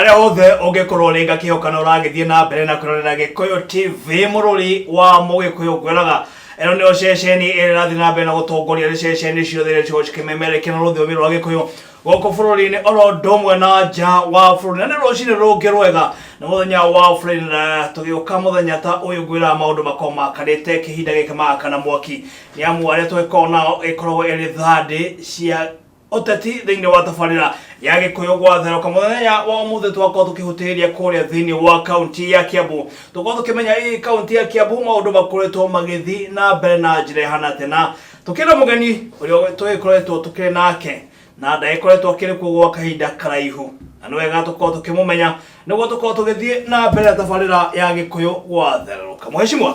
Harĩa hothe ũngĩkorwo rĩ, ngakĩhoka na ũragĩthiĩ na mbere na kwĩrorera Gĩkũyũ TV, mũrũri wa Mũgĩkũyũ. Ngwĩraga ĩno nĩyo ceceni ĩrĩa ĩrathiĩ na mbere na gũtongoria nĩ ceceni ciothe iria cikoragwo cikĩmemerekia na rũthiomi rwa Gĩkũyũ gũkũ bũrũri-inĩ oro ũndũ ũmwe na nja wa bũrũri. Na nĩ rũcinĩ rũngĩ rwega na mũthenya wa Friday, na tũgĩũka mũthenya ta ũyũ ngwĩraga maũndũ makoragwo makanĩte kĩhinda gĩkĩ magakana mwaki, nĩ amu arĩa tũgĩkoragwo nao ĩkoragwo ĩrĩ thandĩ cia ũteti thĩinĩ wa tabarĩra ya Gĩkũyũ Gwatherũka. Mũthenya wa ũmũthĩ twakorwo tũkĩhutĩrĩria kũrĩa thĩinĩ wa kaunti ya Kiambu, tũkorwo tũkĩmenya ĩ kaunti ya Kiambu maũndũ makoretwo magĩthiĩ na mbere na njĩra ĩhana atĩa, na tũkĩrĩ na mũgeni ũrĩa tũgĩkoretwo tũkĩrĩ nake na ndagĩkoretwo akĩrĩ kuo gwa kahinda karaihu, na nĩ wega tũkorwo tũkĩmũmenya nĩguo tũkorwo tũgĩthiĩ na mbere na tabarĩra ya Gĩkũyũ Gwatherũka. Mũhecimwa,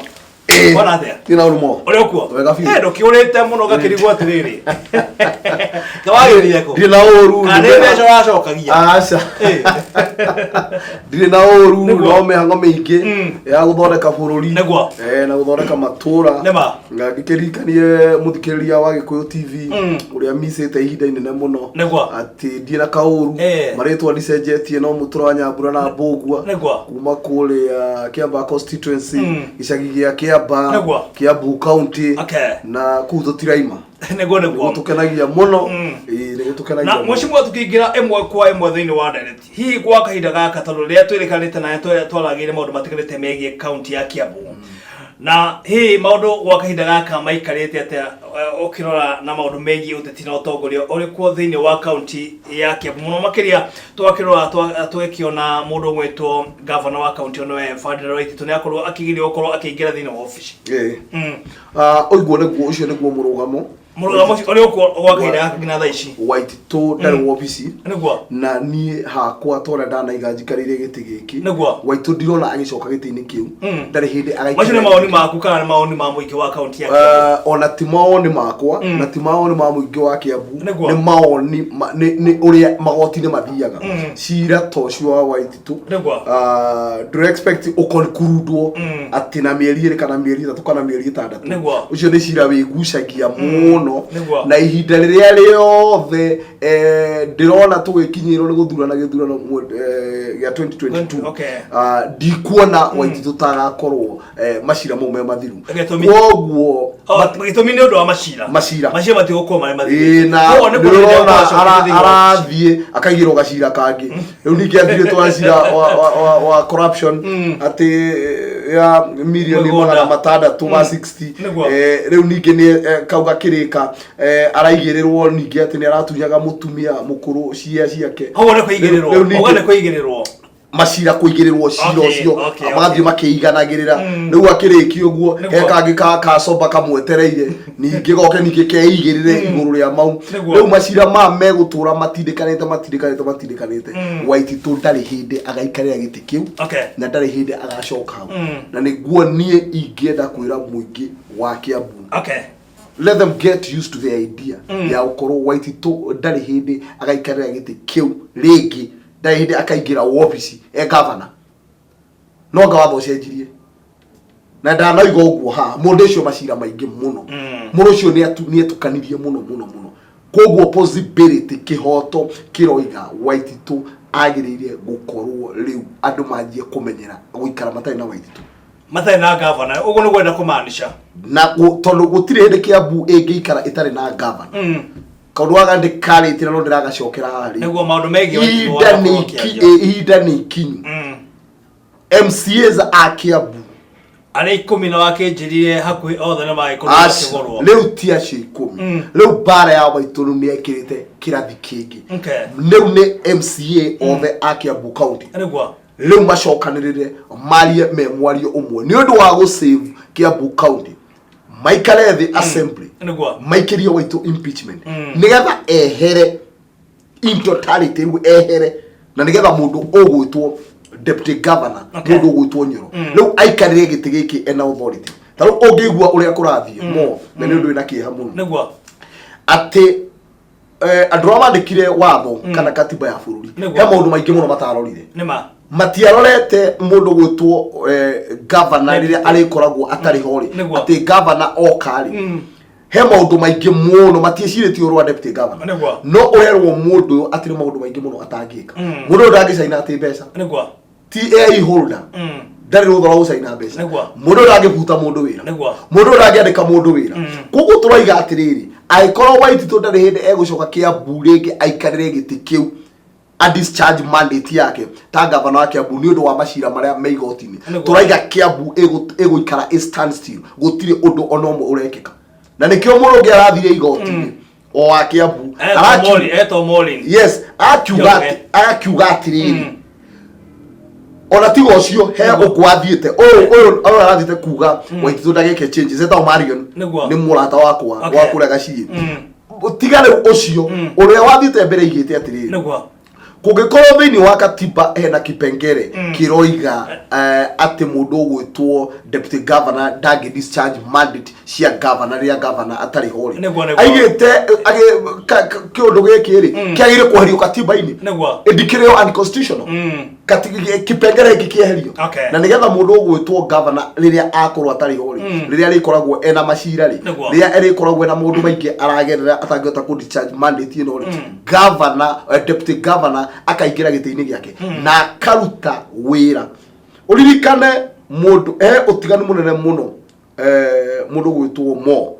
Bwana atĩa? Tina ũrumo. Ũrĩ okuo? Wega biũ. Eh, ndũkĩũrĩte mũno ũgakĩrigwo atĩrĩrĩ. Tawagĩrire kũ? Ndirĩ na ũru. Kana nĩ mbeca ũracokagia? Aca. Eh. Ndirĩ na ũru Nĩguo. no mĩhang'o mĩingĩ ya gũthondeka bũrũri. Nĩguo. Eh, na gũthondeka matũra. Nĩma. Na ngĩkĩririkanie mũthikĩrĩria wa Gĩkũyũ TV ũrĩa micĩte ihinda inene mũno. Nĩguo. Atĩ ndirĩ na kaũru. Eh. Marĩtwa ndicenjetie no mũtũra wa Nyambura na Mbũgua. Nĩguo. Kuma kũrĩa Kĩambaa constituency. Gĩcagi gĩa Kĩambaa. Nĩguo. Kiambu County. Okay. Na kũu tũtiraima. Nĩguo. Nĩgũtũkenagia mũno. Ĩĩ, nĩgũtũkenagia Na mũno. mwecimuwa tukĩingĩra ĩmwe kwa ĩmwe thĩinĩ wa ndereti hihi gwa kahinda gaka, tondũ rĩrĩa twĩrĩkanĩte naye twaragĩire maũndũ matiganĩte megiĩ kaunti ya Kiambu, na hihi maũndũ gwa kahinda gaka maikarĩte atĩa ũkĩrora na maũndũ megiĩ ũteti na ũtongoria ũrĩ kuo thĩinĩ wa kaunti ya Kiambu, mũno makĩria twakĩrora tũgĩkĩona mũndũ ũgwĩtwo gavana wa kaunti ĩyo nĩwe Ferdinand Waititu nĩ akorwo akĩgirio gũkorwo akĩingĩra thĩinĩ wa obici? Ĩĩ. Ah, ũguo nĩguo, ũcio nĩguo mũrũgamo. Mũrũgamo ũcio ũrĩ ũkuo gwa kahinda gaka nginya thaa ici? Waititũ ndarĩ wobici. Nĩguo. Na niĩ hakwa ta ũrĩa ndanaiga njikarĩire gĩtĩ gĩkĩ, Nĩguo. Waitũ ndirona agĩcoka gĩtĩ-inĩ kĩu. Ndarĩ hĩndĩ Macio nĩ agaikarĩra. mawoni maku kana nĩ mawoni ma mũingĩ wa kaunti ya Kiambu? Ona ti mawoni makwa na ti mawoni ma mũingĩ wa Kiambu. Nĩguo. Nĩ mawoni nĩ ũrĩa magoti-inĩ mathiaga. Cira ta ũcio wa Waititũ, Nĩguo. Ndũre expect ũkonkurudwo atĩ na mĩeri 2 kana mĩeri 3 kana mĩeri 6. Nĩguo. Ũcio nĩ cira wĩgucagia mũno. Nĩguo. Na ihinda rĩrĩa rĩothe ndĩrona tũgĩkinyĩrwo nĩ gũthurana gĩthurano gĩa 2022, Okay. ndikuona Waititũ ta agakorwo macira mau me mathiru. Gĩtũmi? Koguo Oh, gĩtũmi nĩ ũndũ wa macira? Macira. Macira matigũkorwo marĩ mathiru. Ĩĩ, na Koguo nĩ kuonania nĩũrona gwacokia thĩinĩ wa arathiĩ akaigĩrwo gacira kangĩ. Rĩu ningĩ athirĩtwo gacira wa corruption atĩ ya mirioni Mĩgũnda. 600 ma 60. Nĩguo. Rĩu ningĩ nĩ kau gakĩrĩka, araigĩrĩrwo ningĩ atĩ nĩ aratunyaga mũtumia mũkũrũ cia ciake. Koguo nĩ kũigĩrĩrwo? Rĩu ningĩ Koguo nĩ kũigĩrĩrwo. Macira kũigĩrĩrwo cira ũcio magathiĩ makĩiganagĩrĩra. Rĩu akĩrĩkia ũguo, he kangĩ ka kacoba kamwetereire ningĩ goke ningĩ keigĩrĩre igũrũ rĩa mau. Rĩu macira ma megũtũra matindĩkanĩte, matindĩkanĩte, matindĩkanĩte. Waititũ ndarĩ hĩndĩ agaikarĩra gĩtĩ kĩu na ndarĩ hĩndĩ agacoka hau. Na nĩguo niĩ ingĩenda kwĩra mũingĩ wa Kiambu, let them get used to the idea ya gũkorwo Waititũ ndarĩ hĩndĩ agaikarĩra gĩtĩ kĩu rĩngĩ, ndarĩ hĩndĩ akaingĩra wobici e gavana. No anga watho ũcenjirie na ndanoiga ũguo haha, mũndũ ũcio macira maingĩ mũno. Mũndũ ũcio nĩ etukanirie mũno mũno mũno. Koguo possibility kĩhoto kĩroiga Waititũ agĩrĩire gũkorwo rĩu andũ manjie kũmenyera gũikara matarĩ na Waititũ. Matarĩ na gavana, ũguo nĩ gwenda kũmaanisha? Na tondũ gũtirĩ hĩndĩ Kiambu ĩngĩikara ĩtarĩ na gavana. Kaũndũ gaka ndĩkarĩtĩra no ndĩragacokera haha rĩu. Nĩguo maũndũ megiĩ Waititũ Ihinda nĩ wagakorwo ũkĩaria. ihinda nĩ ikinyu. MCAs a Kiambu arĩa 10 na wakĩnjĩrire hakuhĩ othe nĩ magĩkorwo makĩgũrwo. Rĩu ti acio 10. Rĩu mbara ya Waitũ rĩu nĩ ekĩrĩte kĩrathi kĩngĩ. Rĩu nĩ MCA othe a Kiambu County. Rĩu macokanĩrĩre marie me mwario ũmwe nĩ ũndũ wa gũ save Kiambu County, maikare thĩ assembly, maikĩrie Waitũ impeachment nĩgetha ehere in totality, rĩu ehere, na nĩgetha mũndũ ũgwĩtwo deputy governor, mũndũ ũgwĩtwo Nyoro, rĩu aikarĩre gĩtĩ gĩkĩ ena authority. Ta rĩu ũngĩigua ũrĩa kũrathiĩ mo na nĩ ũndũ wĩna kĩeha mũno atĩ andũ arĩa mandĩkire watho kana katiba ya bũrũri, he maũndũ maingĩ mũno matarorire. Nĩma. Matiarorete mũndũ gwĩtwo governor rĩrĩa arĩkoragwo atarĩ ho rĩ, atĩ governor oka rĩ. He maũndũ maingĩ mũno matiĩcirĩtie ũhoro wa deputy governor. No ũrerwo mũndũ ũyũ atĩ nĩ maũndũ maingĩ mũno atangĩka. Mũndũ ũyũ ndangĩcaina atĩ mbeca. Ti AI holder. Ndarĩ rũtha rwa gũcaina mbeca. Mũndũ ũyũ ndangĩbuta mũndũ wĩra. Mũndũ ũyũ ndangĩandĩka mũndũ wĩra. Koguo tũroiga atĩrĩrĩ, angĩkorwo Waititũ ndarĩ hĩndĩ egũcoka Kĩambu rĩngĩ aikarĩre gĩtĩ kĩu, a discharge mandate yake ta gavana wa Kiambu nĩ ũndũ wa macira marĩa me igoti-inĩ. Tũraiga Kiambu ĩgũikara ĩ stand still, gũtirĩ ũndũ ona ũmwe ũrekĩka, na nĩkĩo mũndũ ũngĩ arathire igoti-inĩ o wa Kiambu. Etwo Maureen. Yes, akiuga akiuga atĩrĩrĩ, ona tiga ũcio he ũkũ athiĩte, ũyũ ũyũ ũyũ arathiĩte kuga Waititũ ndageke changes, etagwo Marion. Nĩ mũrata wakwa wa kũrĩa Gaciĩ. Tiga rĩu ũcio ũrĩa wathiĩte mbere igĩte atĩrĩrĩ, kũngĩkorwo thĩinĩ wa katiba hena kipengere kĩroiga atĩ mũndũ ũgwĩtwo deputy governor ndangĩ discharge mandate cia governor rĩrĩa governor atarĩ ho rĩ, aigĩte kĩũndũ gĩkĩ rĩ kĩagĩrĩire kweherio katiba-inĩ. Ĩndikĩrĩo unconstitutional. Kipengere gĩkĩ kĩeherio. Na nĩgetha mũndũ ũgwĩtwo governor rĩrĩa akorwo atarĩ ho rĩ, rĩrĩa rĩkoragwo ena macira rĩ, rĩrĩa rĩkoragwo ena maũndũ maingĩ aragerera atangĩhota kũ discharge mandate ĩno rĩ, governor, deputy governor akaingĩra gĩtĩ-inĩ gĩake na akaruta wĩra. Ũririkane mũndũ he ũtiganu mũnene mũno, mũndũ ũgwĩtwo mo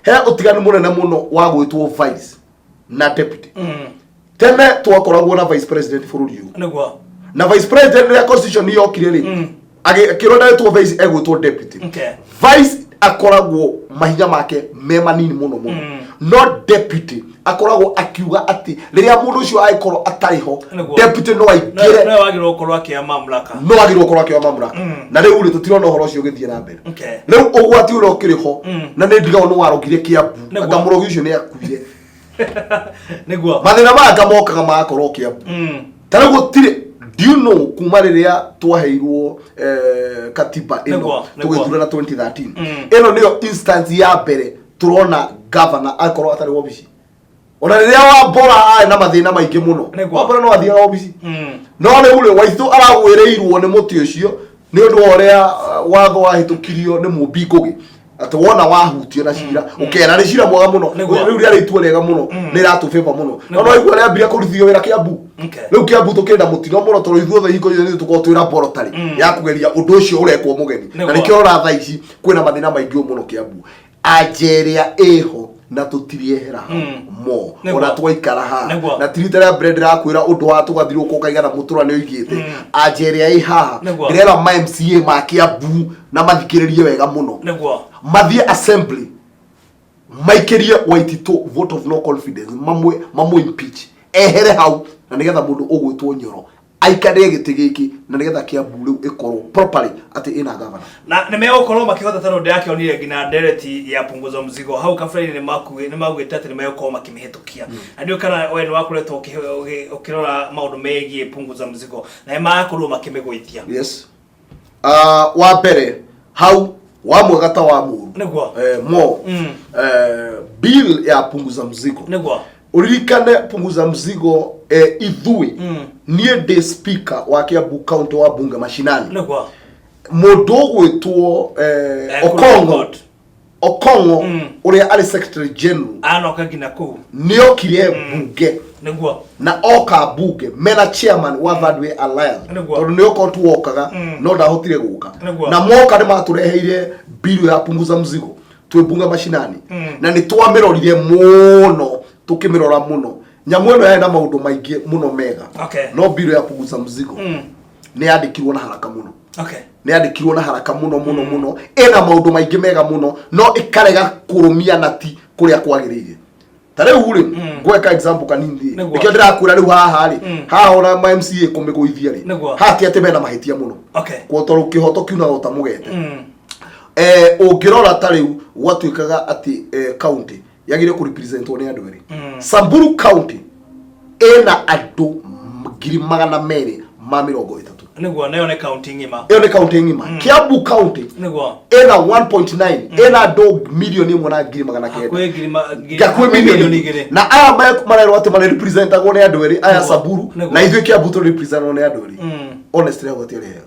he ũtiganu mũnene mũno wa gwĩtwo vice na deputy. Tene twakoragwo na vice president bũrũri ũyũ. Na vice president rĩrĩa constitution yokire rĩ, akĩrwo ndagĩtwo vice, egwĩtwo deputy. Vice akoragwo mahinya make me manini mũno mũno, no deputy akoragwo akiuga atĩ rĩrĩa mũndũ ũcio angĩkorwo atarĩ ho, deputy no aingĩre. No wagĩrĩirwo gũkorwo akĩoya mamlaka. No agĩrĩirwo gũkorwo akĩoya mamlaka. Na rĩu rĩ, tũtirona ũhoro ũcio ũgĩthiĩ na mbere. Rĩu ũgwati ũrĩa ũkĩrĩ ho, na nĩ ndigagwo nĩ warogire Kĩambu. Anga mũrogi ũcio nĩ akuire. Mathĩna maya anga mokaga magakorwo Kĩambu. Ta rĩu gũtirĩ, do you know, kuma rĩrĩa twaheirwo katiba ĩno, tũgĩthurana 2013, ĩno nĩyo instance ya mbere tũrona governor akorwo atarĩ wobici. Ona rĩrĩa Wambora arĩ na mathĩna maingĩ mũno, Wambora no athiaga wobici. No rĩu rĩ, Waitũ aragwĩrĩirwo nĩ mũtĩ ũcio nĩ ũndũ wa ũrĩa watho wahĩtũkirio nĩ Mũmbi Ngũgĩ, atĩ wona wahutio na cira ũkera nĩ cira mwega mũno. Rĩu rĩarĩ itua rĩega mũno, nĩ rĩratũbĩba mũno, no no igua rĩambire kũrutithio wĩra Kĩambu. Rĩu Kĩambu tũkĩenda mũtino mũno, tondũ ithuothe hingo ciothe nĩ tũkoragwo twĩ laboratory ya kũgeria ũndũ ũcio ũrekwo mũgeni. Na nĩkĩo ũrora thaa ici kwĩna mathĩna maingĩ mũno Kĩambu, anja ĩrĩa ĩho na tũtiriehera hau mo. Ona twaikara haha na ti rita rĩa mbere ndĩrakwĩra ũndũ wa tũgathiũrũrũka ũkaigana mũtũra nĩ oigĩte anja ĩrĩa ĩ haha. Ndĩrera ma MCA ma Kĩambu na mathikĩrĩrie wega mũno, mathiĩ assembly maikĩrie Waititũ vote of no confidence, mamwe mamũ impeach ehere hau, na nĩgetha mũndũ ũgwĩtwo Nyoro aikarĩre gĩtĩ gĩkĩ, na nĩgetha Kĩambu rĩu ĩkorwo properly atĩ ĩna governor. Na nĩ megũkorwo makĩhota, tondũ ndĩrakĩonire nginya ndereti ya punguza mzigo hau kabere-inĩ, nĩ maugĩte atĩ nĩ megũkorwo makĩmĩhĩtũkia. Na ndiũĩ kana we nĩ wakoretwo ũkĩrora maũndũ megiĩ punguza mzigo, na nĩ magakorwo makĩmĩgũithia. Yes, wa mbere hau wa mwega ta wa mũru. Mo bill ya punguza mzigo, uririkane punguza mzigo, ithuĩ, niĩ ndĩ speaker wa Kiambu County wa bunge mashinani. Mũndũ ũgwĩtwo Okongo Court. Okongo ũrĩa arĩ secretary general Anoka nginya kũu. Nĩokire bunge. Na oka bunge mena chairman wa Third Way Alliance, tondũ nĩ oka tu wokaga, no ndahotire gũka. Na moka nĩ matũreheire bill ya punguza mzigo twĩ bunge mashinani, na nĩ twamĩrorire mũno, tũkĩmĩrora mũno. Nyamũ ĩno yarĩ na maũndũ maingĩ mũno mega, no bill ya punguza mzigo nĩ yandĩkirwo na haraka mũno. Nĩ yandĩkirwo na haraka mũno mũno mũno. Ĩna maũndũ maingĩ mega mũno, no ĩkarega kũrũmia nati kũrĩa kwagĩrĩire. Ta rĩu rĩ, ngweka example kanini rĩ, nĩkĩo ndĩrakwĩra rĩu haha rĩ, haha ona ma MCA kũmĩgũithia rĩ, haha ti atĩ mena mahĩtia mũno, kwa tondũ kĩhoto kiunaga o ta mũgete. Ũngĩrora ta rĩu gwatuĩkaga atĩ county yagĩrĩire kũrepresentwo nĩ andũ erĩ. Samburu County ĩna andũ 230,000. Nĩguo, nayo nĩ kaunti ng'ima. Ĩyo nĩ county ng'ima. Kiambu County ĩna 1.9, ĩna andũ 1,900,000. Hakuhĩ hakuhĩ hakuhĩ milioni 2 milioni. Na aya marerwo atĩ marepresentagwo nĩ andũ erĩ aya. Samburu na ithuĩ Kiambu tũrepresentagwo nĩ andũ erĩ. Honestly, hau hatiarĩ hega.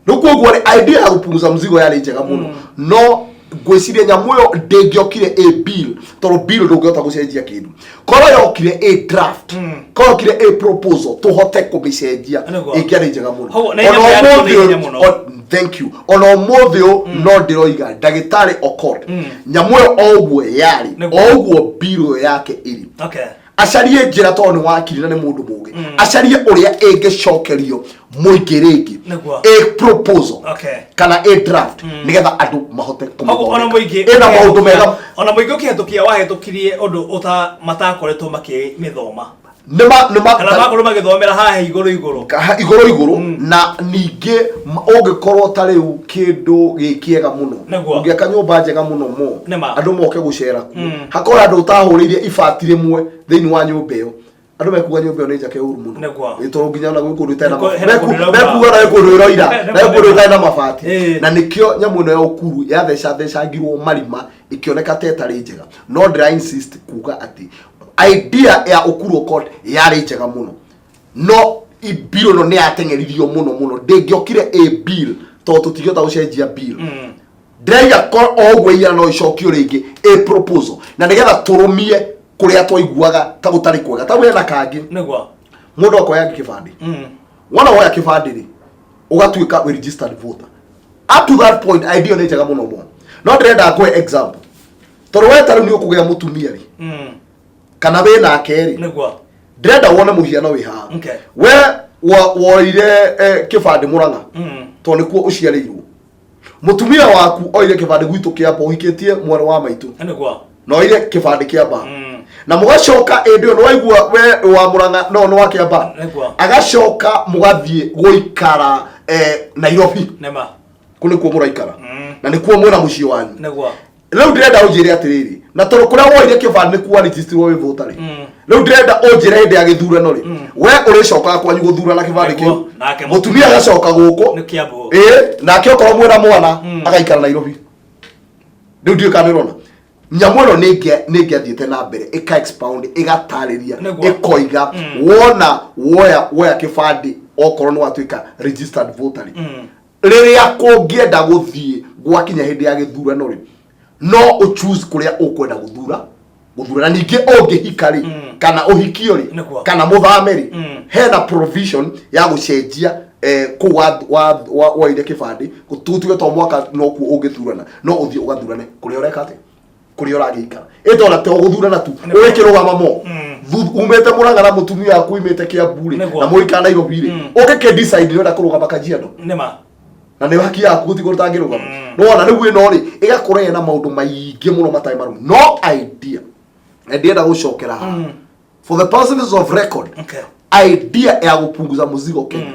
Rĩu koguo rĩ, idea ya kupunguza mzigo yarĩ njega mũno, no Ngwĩciria nyamũ ĩyo ndĩngĩokire ĩ bill, tondũ bill ndũngĩhota gũcenjia kĩndũ. Korwo yokire ĩ draft, korwo yokire ĩ proposal, tũhote kũmĩcenjia, ĩngĩarĩ njega mũno. Hau, na Ona nyamũ yarĩ ũmũthĩ na ihenya ũyũ- mũno. Thank you. Ona ũmũthĩ ũyũ no ndĩroiga ndagĩtarĩ Okot, nyamũ ĩyo o ũguo yarĩ, o ũguo bill ĩyo yake ĩrĩ, acarie njĩra, tondũ nĩ wakiri na nĩ mũndũ mũgĩ, acarie ũrĩa ĩngĩcokerio mũingĩ rĩngĩ ĩ proposal kana ĩ draft, nĩgetha andũ mahote Koguo ona kũmĩthondeka. mũingĩ Ĩna maũndũ mega. Ona mũingĩ ũkĩhetũkia, wahĩtũkirie ũndũ ũta matakoretwo makĩmĩthoma nĩma kana makorwo magĩthomera haha igũrũ igũrũ. Igũrũ igũrũ. Na ningĩ ũngĩkorwo ta rĩu kĩndũ gĩ kĩega mũno, ũngĩaka nyũmba njega mũno mo, andũ moke gũcera kuo, hakorwo andũ ũtahũrĩire ibati rĩmwe thĩinĩ wa nyũmba ĩyo, andũ mekuga nyũmba ĩyo nĩ njake ũru mũno. Ĩ, tondũ nginya ona gwĩ kũndũ ĩtarĩ na Hena kũndũ ĩraura. Mekuga na gwĩ kũndũ ĩroira, na gwĩ kũndũ ĩtarĩ na mabati. Na nĩkĩo nyamũ ĩno ya ũkuru yathecangirwo marima, ĩkĩoneka ta ĩtarĩ njega. No ndĩra insist kuga atĩ idea ya ũkuru Okot yarĩ njega mũno, no bill ĩno nĩ yateng'eririo mũno mũno. Ndĩngĩokire ĩ bill, tondũ tũtingĩhota gũcenjia bill. Ndĩraiga o ũguo ira no icokio rĩngĩ ĩ proposal, na nĩgetha tũrũmie kũrĩa twaiguaga ta gũtarĩ kwega. Ta wena kangĩ, mũndũ akoya kĩbandĩ. Wona woya kĩbandĩ rĩ, ũgatuĩka wĩ registered voter. Up to that point, idea nĩ njega mũno mũno. No ndĩrenda ngũhe example, tondũ we ta rĩu nĩ ũkũgĩa mũtumia rĩ, kana wĩ nake rĩ, ndĩrenda wone mũhiano wĩ haha. We woire kĩbandĩ Mũrang'a, tondũ nĩkuo ũciarĩirwo. Mũtumia waku oire kĩbandĩ gwitũ Kĩamba, ũhikĩtie mwarĩ wa maitũ, na oire kĩbandĩ Kĩamba, na mũgacoka ĩndĩ ĩyo nĩwaigua we wa Mũrang'a no nĩ wa Kĩamba, agacoka mũgathiĩ gũikara Nairobi. Kũ nĩkuo mũraikara, na nĩkuo mwĩna mũciĩ wanyu. Rĩu ndĩrenda ũnjĩre atĩrĩrĩ, na tondũ kũrĩa woire kĩbandĩ nĩkuo warĩjistirwo wĩ voter rĩ, rĩu ndĩrenda ũnjĩre hĩndĩ ya gĩthurano rĩ, we ũrĩcokaga kwanyu gũthurana kĩbandĩ kĩu, Nake mũtumia agacoka gũkũ nĩ Kiambu. Ĩĩ, nake okorwo mwĩna mwana agaikara Nairobi. Rĩu ndiũĩ kana nĩũrona nyamũ ĩno nĩ ĩngĩathiĩte na mbere ĩka expound, ĩgatarĩria, ĩkoiga wona woya kĩbandĩ, okorwo nĩ watuĩka registered voter rĩ, rĩrĩa kũngĩenda gũthiĩ gwakinya hĩndĩ ya gĩthurano rĩ, no ũ choose kũrĩa ũkwenda gũthura. Na ningĩ ũngĩhika rĩ, kana ũhikio rĩ, kana mũthame rĩ, hena provision ya gũcenjia kũu woire kĩbandĩ. Tuge to mwaka nokuo ũngĩthurana, no ũthiĩ ũgathurane kũrĩa ũreka atĩa, kũrĩa ũragĩikara. Ĩtona to gũthurana tu, ũgĩkĩrũgama mo umĩte Mũrang'a na mũtumia waku umĩte Kiambu rĩ, na mũikara Nairobi rĩ, ũngĩkĩ decide ũrenda kũrũgama Kajiado, na nĩ haki yaku, gũtirĩ ũtangĩrũgama. Nĩwona rĩu ĩno rĩ, ĩgakorwo ĩna maũndũ maingĩ mũno matarĩ marũmu. No idea, na ndĩrenda gũcokera haha for the purposes of record, idea ya gũpunguza mũzigo Kenya,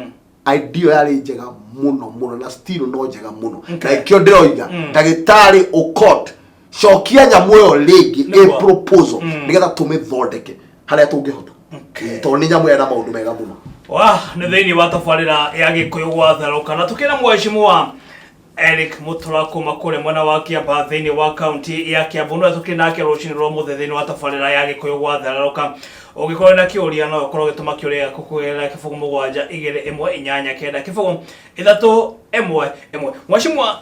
idea yarĩ njega mũno mũno, na still no njega mũno. Na ikĩo ndĩroiga, ndagĩtarĩ Okot, cokia nyamũ ĩyo rĩngĩ ĩ proposal, nĩgetha tũmĩthondeke harĩa tũngĩhota, tondũ nĩ nyamũ ĩna maũndũ mega mũno. Wa nĩ thĩinĩ wa tabarĩra ya Gĩkũyũ gwatherũka, na tũkĩra mheshimiwa Eric Mutura kuma kũrĩa mwena wa Kiambaa thĩinĩ wa kaunti ya Kiambu, nĩwe tũkĩrĩ nake rũcinĩ rwa ũmũthĩ thĩinĩ wa tabarĩra ya Gĩkũyũ gwatherũka. Ũngĩkorwo na kĩũria, no ũkorwo ũgĩtũma kĩũria gĩaku kũgerera 072189 0 3 1 1. Mheshimiwa,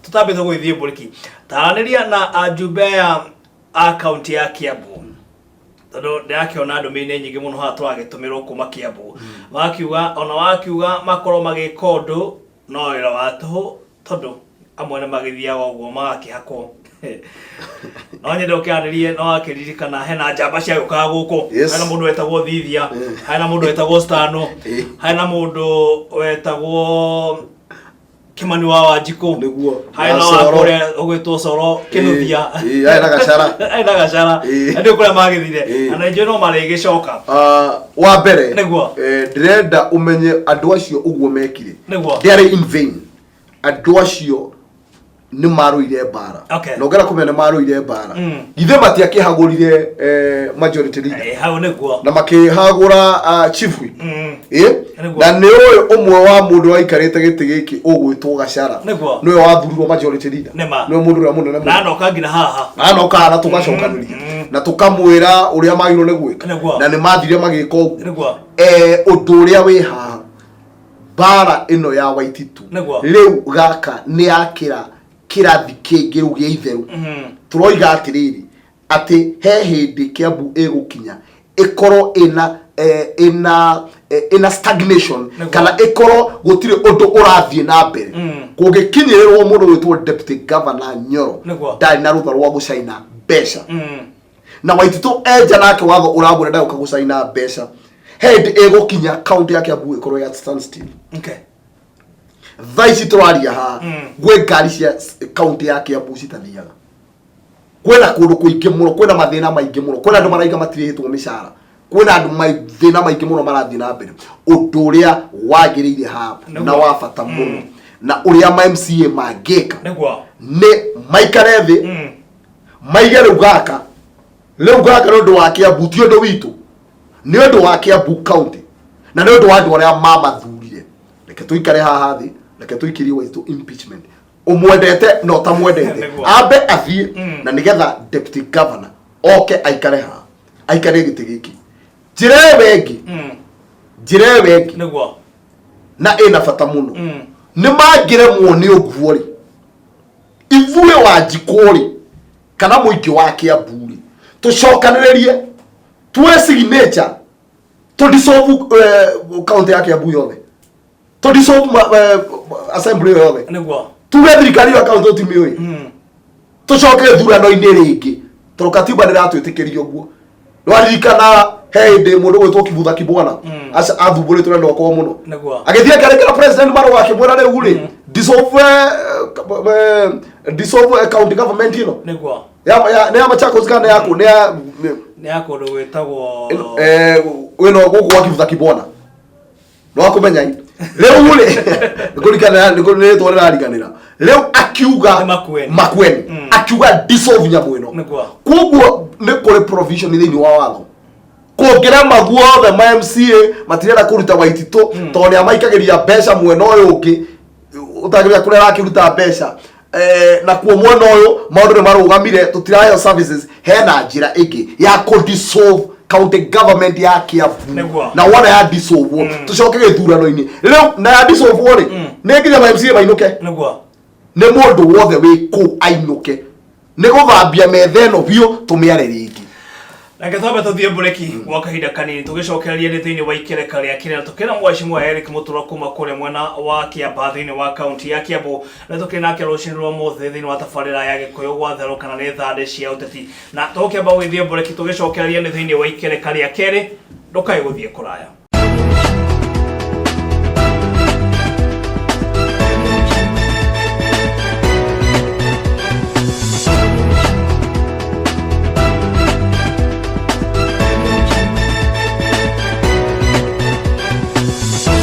tũtambĩte gũgĩthiĩ mbũrĩki, taranĩria na ajumbe aya a kaunti ya Kiambu, tondũ ndĩrakĩona ndũmĩrĩri nĩ nyingĩ mũno haha tũragĩtũmĩrwo kuma Kiambu. Makiuga ona wakiuga makorwo magĩka ũndũ no wĩra wa tũhũ, tondũ amwe nĩ magĩthiaga ũguo magakĩhakwo. No nyende ũkĩarĩrie, no akĩririkana hena njamba ciagĩũkaga gũkũ. Hena mũndũ wetagwo Thithia, hena mũndũ wetagwo Stano, hena mũndũ wetagwo Kimani wa Wanjikũ, hena Na wa Coro. kũrĩa ũgwĩtwo Coro Kĩnuthia. Ĩĩ, hena Gacara. Hena Gacara. Na nĩ kũrĩa magĩthire, na nĩ njũĩ no marĩgĩcoka. Ah, wa mbere, ndĩrenda ũmenye andũ acio ũguo mekire ndĩarĩ in vain. Andũ acio nĩ marũire mbara. Na ũngĩenda kũmenya nĩ marũire mbara, githĩ matiakĩhagũrire majority leader? Eh, hau nĩguo. Na makĩhagũra chief whip. Na nĩ ũyũ ũmwe wa mũndũ waikarĩte gĩtĩ gĩkĩ ũgwĩtwo Gacara, nĩwe wathurirwo majority leader. Nĩwe mũndũ ũrĩa mũnene mũno. Na anoka nginya haha. Anoka na tũgacokanĩria na tũkamwĩra ũrĩa magĩrĩirwo nĩ gwĩka. Na nĩ mathire magĩka ũguo. Ũndũ ũrĩa wĩ haha, mbara ĩno ya Waititu rĩu gaka nĩ yakĩra. Kĩrathi kĩngĩ rĩu gĩa itherũ. Tũroiga atĩrĩrĩ, atĩ he hĩndĩ Kiambu ĩgũkinya ĩkorwo ĩna eh, ĩna eh, ĩna stagnation. Kana ĩkorwo gũtirĩ ũndũ ũrathiĩ na mbere. Kũngĩkinyĩrĩrwo mũndũ gwĩtwo Deputy Governor Nyoro ndarĩ na rũtha rwa gũcaina mbeca, na Waititũ enja nake watho ũramwĩra ndagũka gũcaina mbeca, he hĩndĩ ĩgũkinya kaunti ya Kiambu ĩkorwo ya standstill. Thaa ici tũraria haha, gwĩ ngari cia kaunti ya Kiambu citathiaga. Kwĩna kũndũ kũingĩ mũno kwĩna mathĩna maingĩ mũno, kwĩna andũ maraiga matirĩhĩtwo mĩcara, kwĩna andũ mathĩna maingĩ mũno marathiĩ na mbere. Ũndũ ũrĩa wagĩrĩire haha na wa bata mũno na ũrĩa ma MCA mangĩka nĩ maikare thĩ, maige rĩu gaka, rĩu gaka nĩ ũndũ wa Kiambu, ti ũndũ witũ, nĩ ũndũ wa Kiambu County na nĩ ũndũ wa andũ arĩa mamathurire. Reke tũikare haha thĩ, reke tũikĩrie Waitũ impeachment, ũmwendete na ũtamwendete. Ambe athiĩ, na nĩgetha Deputy Governor oke aikare haha, aikare gĩtĩ gĩkĩ. Njĩra ĩyo ĩngĩ, njĩra ĩyo ĩngĩ na ĩna bata mũno, nĩ mangĩremwo nĩ ũguo rĩ, ithuĩ Wanjikũ rĩ, kana mũingĩ wa Kiambu rĩ, tũcokanĩrĩrie, tuoe signature, tũ dissolve kaunti ya Kiambu yothe, tũ dissolve assembly ĩyo yothe, tuge thirikari ĩyo ya kaunti tũtimĩũĩ, tũcoke gĩthurano-inĩ rĩngĩ, tondũ katiba ndĩratwĩtĩkĩria ũguo. Nĩwaririkana he hĩndĩ mũndũ gwĩtwo Kibutha Kibwana athumbũrĩtwo na ndokoo mũno, agĩthiĩ akĩandĩkĩra president marũa akĩmwĩra rĩu rĩ, dissolve county government ĩno nĩ ya Machakos kana nĩ ya kũ, nĩ ya Nĩ ya kũndũ gwĩtagwo ĩno gũkũ gwa Kibutha Kibwana. Nĩwakũmenya i rĩu rĩ, nĩkũririkana nĩ rĩtwa rĩrariganĩra rĩu, akiuga Nĩ Makueni. Makueni. Akiuga dissolve nyamũ ĩno. Koguo nĩ kũrĩ provision thĩinĩ wa watho kũngĩrema guothe ma MCA matirenda kũruta Waititũ, tondũ nĩ amaikagĩria mbeca mwena ũyũ ũngĩ ũtagĩrĩra kũrĩa arakĩruta mbeca, nakuo mwena ũyũ maũndũ nĩ marũgamire, tũtiraheo services, hena njĩra ĩngĩ ya kũ dissolve county government ya Kiambu. Na wona ya dissolve, tũcoke gĩthurano-inĩ rĩu, na ya dissolve rĩ, nĩ nginya ma MCA mainũke. Nĩ mũndũ wothe wĩ kũu ainũke, nĩ gũthambia metha ĩno biũ, tũmĩare rĩngĩ. Reke twambe tũthiĩ mbureki gwa kahinda kanini, tũgĩcokereria nĩ thĩinĩ wa ikereka rĩa kĩrĩa tũkĩra Mheshimiwa Eric Mũtũra kuma kũrĩa mwena wa Kĩambaa thĩinĩ wa kaunti ya Kiambu, na tũkĩrĩ nake rũcinĩ rwa mũthĩ thĩinĩ wa tabarĩra ya Gĩkũyũ gwa therũ kana nĩ thandĩ cia ũteti. Na tũgũkĩamba gũgĩthiĩ mbureki, tũgĩcokereria nĩ thĩinĩ wa ikereka rĩa kerĩ. Ndũkae gũthiĩ kũraya.